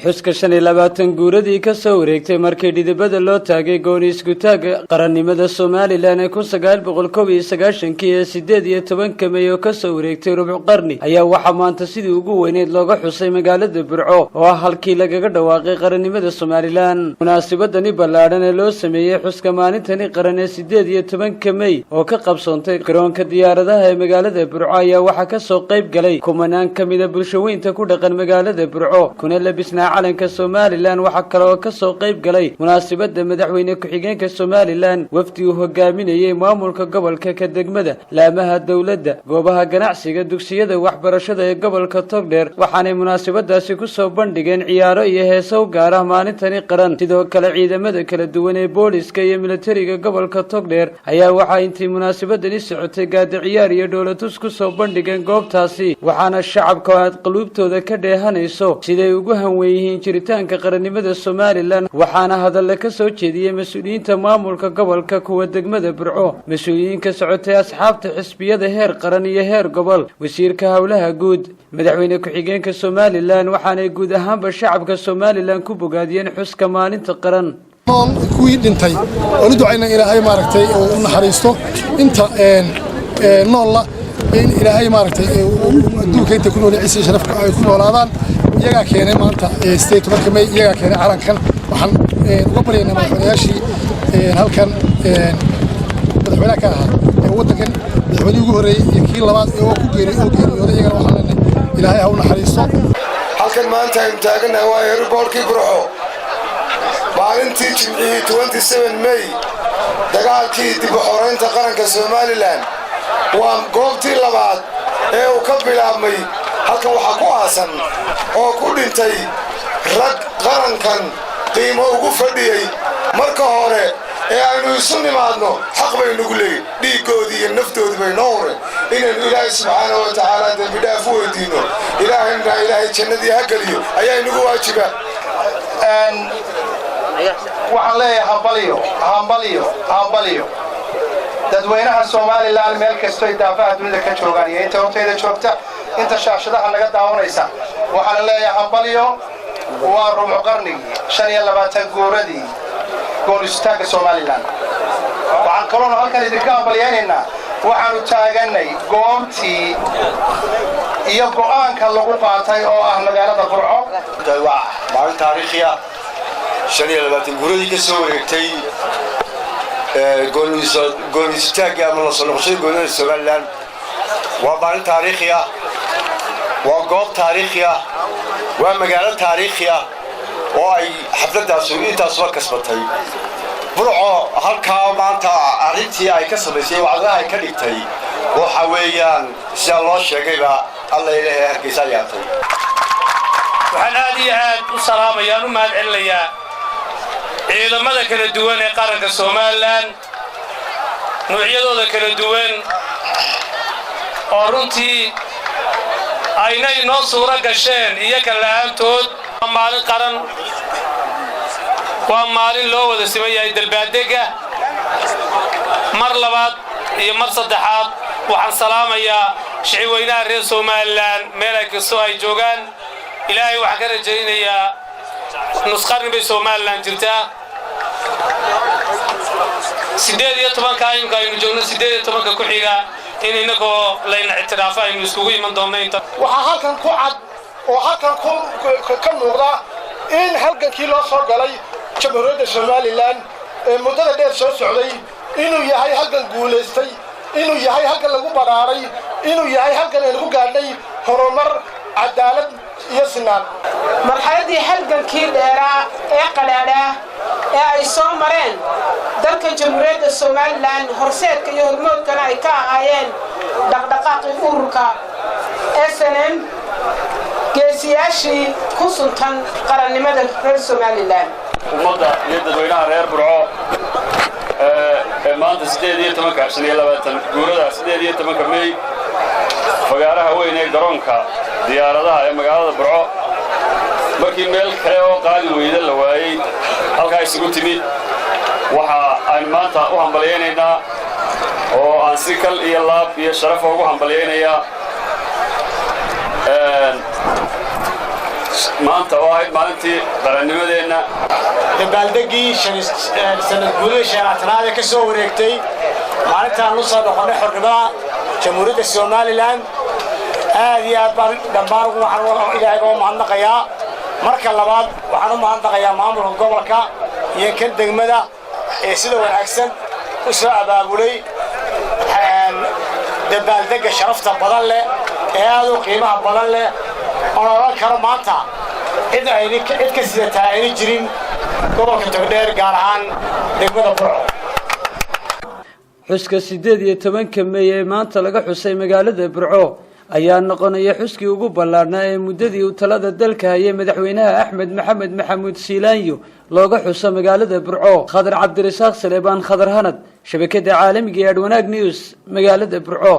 Xuska 25 guuradii ka soo wareegtay markii dhidibada loo taagay gooni iskutaagga qarannimada Somaliland ee 1991-kii ee 18-ka Mey oo kasoo wareegtay rubuc qarni ayaa waxaa maanta sidii ugu weyneyd looga xusay magaalada Burco, oo ah halkii lagaga dhawaaqay qarannimada Somaliland. Munaasabadani ballaadhan ee loo sameeyey xuska maalintani qaran ee 18-ka Mey oo ka qabsoontay garoonka diyaaradaha ee magaalada Burco ayaa waxaa kasoo qayb galay kumanaan ka mida bulshaweynta ku dhaqan magaalada Burco, kuna labisnaa calanka Somaliland. Waxaa kale oo kasoo qayb galay munaasabada madaxweyne ku-xigeenka Somaliland, wafdi uu hogaaminayey, maamulka gobolka, ka degmada, laamaha dowladda, goobaha ganacsiga, dugsiyada waxbarashada ee gobolka Togdheer. Waxaanay munaasabadaasi kusoo bandhigeen ciyaaro iyo heeso u gaar ah maalintani qaran. Sidoo kale, ciidamada kala duwan ee booliska iyo militariga gobolka Togdheer ayaa waxaa intii munaasabadani socotay gaada ciyaar iyo dhoolatus kusoo bandhigeen goobtaasi. Waxaana shacabka aad qaluubtooda ka dheehanayso siday ugu hanwen yihiin jiritaanka qarannimada Somaliland. Waxaana hadalle ka soo jeediyey mas-uuliyiinta maamulka gobolka, kuwa degmada Burco, mas-uuliyiin ka socotay asxaabta xisbiyada heer qaran iyo heer gobol, wasiirka howlaha guud, madaxweyne ku-xigeenka Somaliland. Waxaanay guud ahaanba shacabka Somaliland ku bogaadiyeen xuska maalinta qaran. Kuwii dhintay oon u ducayna Ilaahay, maaragtay, uu u naxariisto. Inta noolla in Ilaahay, maaragtay, adduunka inta ku nool ciise sharaf ay ku noolaadaan. Iyagaa keenay maanta 18-ka May, iyagaa keenay calankan. Waxaan uga baryaynaa madaxweynayaashii halkan madaxweynaha ka ahaa ee waddankan, madaxweynihii ugu horreeyey iyo kii labaad ee oo ku geeri oo geeriyooday, iyagana waxaan leenahay Ilaahay ha u naxariisto. Halkan maanta aynu taagannahay waa airportkii Burco. Maalintii Jimcihii May, dagaalkii dib u xoraynta qaranka Somaliland waa goobtii labaad ee uu ka bilaabmay. Halkan waxaa ku aasan oo ku dhintay rag qarankan qiimo ugu fadhiyey. Marka hore ee aynu isu nimaadno, xaq baynugu leeyihin, dhiiggoodii iyo naftoodii bay noo hureen, inaynu Ilaahay subxaana wa tacaala dembi dhaaf u weydiinno, Ilaahayna Ilaahay jannadii ha geliyo ayaa inagu waajiba. Waxaan leeyahay hambaliyo, hambaliyo, hambaliyo dadweynaha Somaliland meel kastoy daafaha dunida ka joogaan iyo inta hortayda joogta, inta shaashadaha naga daawanaysa. Waxaan leeyahay hambaliyo. Waa rubuc qarnigii, 25 guuradii goonisutaanka Somaliland. Waxaan kaloona halkan idinka hambalyaynaynaa, waxaanu taagannay goobtii iyo go'aanka lagu qaatay oo ah magaalada Burco. Waa maalin taariikhi ah, 25 guuradii ka soo wareegtay goonisutaaggii ama la soo noqoshadii goonida Somaliland. Waa maalin taariikhi ah, waa goob taariikhi ah, waa magaalo taariikhi ah oo ay xafladaasu intaasuba kasbatay. Burco halkaa maanta arrintii ay ka samaysay, wacdadaha ay ka dhigtay, waxa weeyaan sidaa loo sheegayba, Alla Ilaahay, Hargeysa yaatay. Waxaan aad iyo aad u salaamayaan, u mahad celinayaa ciidamada kala duwan ee qaranka Somaliland, nuucyadooda kala duwan, oo runtii ayna inoo suuro gasheen iyaga la'aantood. Waa maalin qaran, waa maalin loo wada siman yahay dalbaadegga. Mar labaad iyo mar saddexaad waxaan salaamayaa shicibweynaha reer Somaliland meel ay kastoo ay joogaan. Ilaahay waxaan ka rajaynayaa, nusqarni bay Somaliland jirtaa, 18-ka imka aynu joogno, 18-ka ku xiga in innagoo layna ictiraafo aynu iskugu iman doonno inta. Waxaa halkan ku cad oo halkan ka muuqda in halgankii loo soo galay Jamhuuriyadda Somaliland ee muddada dheer soo socday inuu yahay halgan guulaystay, inuu yahay halgan lagu badhaaray, inuu yahay halgan aynu ku gaadhnay horumar, cadaalad iyo sinaan. Marxaladii halgankii dheeraa ee qadhaadhaa ee ay soo mareen dalka Jamhuuriyadda Somaliland, horseedka iyo hormoodkana ay ka ahaayeen dhaqdhaqaaqii ururka SNM, geesiyaashii ku suntan qarannimada reer Somaliland. Ummadda iyo dadweynaha reer Burco ee maanta 18-ka, 25 guurada 18-ka Mey, fagaaraha weyn ee garoonka diyaaradaha ee magaalada Burco, markii meel kale oo qaadi weyda la waayey, halkaa isugu timi, waxa aynu maanta u hambalyaynaynaa oo aan si kal iyo laab iyo sharafa ugu hambalyaynayaa Maanta oo ahayd maalintii qarannimadeenna. Dabaaldegii sanad guudada 35aad ee ka soo wareegtay maalintaan u soo noqonnay xornimada Jamhuuriyadda Somaliland, aad iyo aad baan dhammaan waxaan Ilaahay baa u mahadnaqayaa. Marka labaad, waxaan u mahadnaqayaa maamulka gobolka iyo kan degmada ee sida wanaagsan u soo abaabulay dabaaldegga sharafta badan leh ee aad u qiimaha badan leh, oon odhan karo maanta cid ayni cid ka sidataa ayna jirin gobolka Togdheer, gaar ahaan degmada Burco. Xuska 18-ka Mey ee maanta laga xusay magaalada Burco ayaa noqonaya xuskii ugu ballaadhnaa ee muddadii uu talada dalka hayay madaxweynaha Axmed Maxamed Maxamuud Siilaanyo looga xuso magaalada Burco. Khadar Cabdirasaaq Saleebaan, Khadar Hanad, shabakada caalamiga ee Adwanaag News, magaalada Burco.